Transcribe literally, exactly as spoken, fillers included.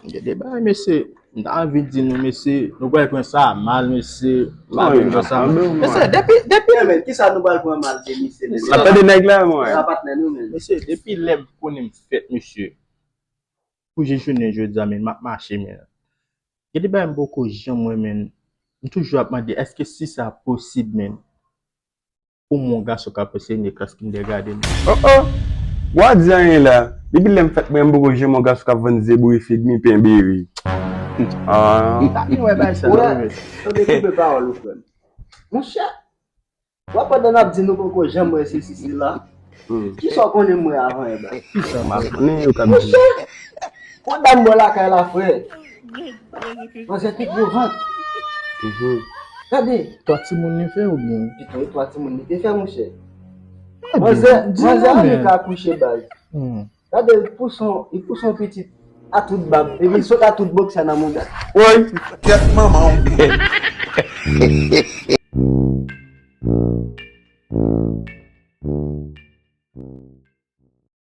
Gen de bagay, mesye. M ta anvi di nou, mesye, nou pral pran sa mal, mesye. M pa vle pran sa mal. Mesye, depi, depi, men, kisa nou pral pran mal de misye, mesye? N ap tande nèg la, mwen. Sa patnè nou, men. Mesye, depi lè m konnen m fèt, mesye, pou jis jounen jodi a, men, m ap mache, men. Gen de bagay m poko janm wè, men. M toujou ap mande, èske si sa posib, men? Pou mwen, yon gason k ap ansenye klas kindergarten. Oh, oh! Wa di anyen la. Depi lè m fèt, mwen, m poko janm yon gason k ap vann zebri, figi, pen, beri. Ah. M pa vin wè bagay sa, non, men. Tande koupe pawòl ou, frè m. Monchè, w ap pandan n ap di nou poko janm wè sesi, sela. Kisa w konnen m wè avan, e ba? Kisa? M ap konnen yo k ap di. Monchè, yon dam bò lakay la, frè. Manzè te gwo vant. Mhm. Gade. Twa timoun li fè oubyen? Pito, twa timoun li te fè, monchè. Manzè, manzè an li ka kouche baz. Hmm. Gade, li pouse yon, li pouse yon pitit a tout bab. Epi li sot a tout bòksè nan mouda. Woy. Kèt manman w.